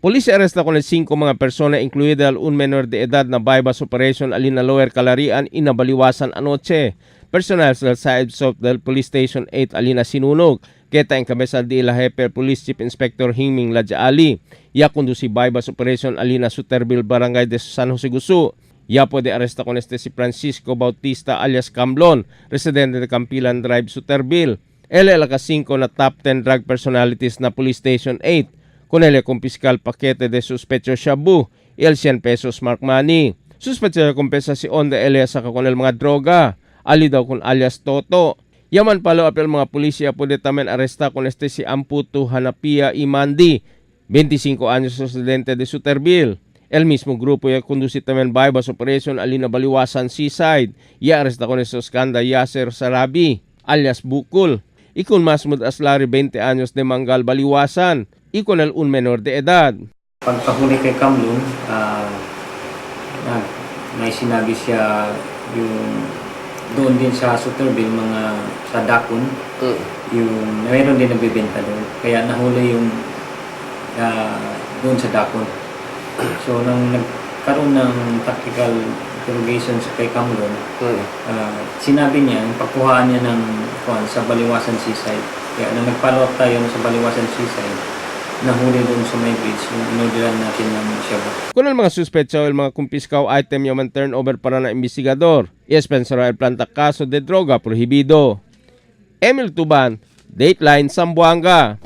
Police arresta con el 5 mga persona, incluida un menor de edad na bypass operation alina Lower Calarian inabaliwasan anoche. Personal sa side of del Police Station 8 alina sinunog. Kita ang kabesa di la jefe Police Chief Inspector Hingming Ladja Ali. Ya conduci bypass operation alina Suterville Barangay de San Jose Gusu. Ya puede arresta con este si Francisco Bautista alias Camblon, residente de Campilan Drive, Suterville. LL 5 na top 10 drug personalities na Police Station 8. Con él confiscal paquete de sospecho shabu y el 100 pesos mark money. Suspecho kumpesa si Onda Elias saka con el mga droga. Ali daw con alias Toto. Yaman palo apel mga pulisya pwede tamen aresta con este si Amputo Hanapia Imandi, 25 años, residente de Suterville. El mismo grupo ya conduce también bypass operation alina Baliwasan Seaside. Ya arresta con estos Kanda Yasser Sarabi, alias Bukul. Y con Masmud Aslari, 20 años, de Mangal Baliwasan. Y con el un menor de edad. Pagkahuli kay Kamlun, may sinabi siya yung doon din sa Suterville, mga sa Dakon, yung mayroon din nagbebenta doon. Kaya nahuli yung doon sa Dakon. So, nang nagkaroon ng tactical interrogation sa kay Kamlun, sinabi niya, yung pagkuhaan niya ng kuan sa Baliwasan Seaside. Kaya nung nag-follow up tayo sa Baliwasan Seaside, nahuli doon sa may bridge yung inorderan natin ng shabu. Kung ang mga suspetso el mga kumpiskaw item yaman turnover para na investigador. I-espensara el planta kaso de droga prohibido. Emil Tuban, Dateline Zamboanga.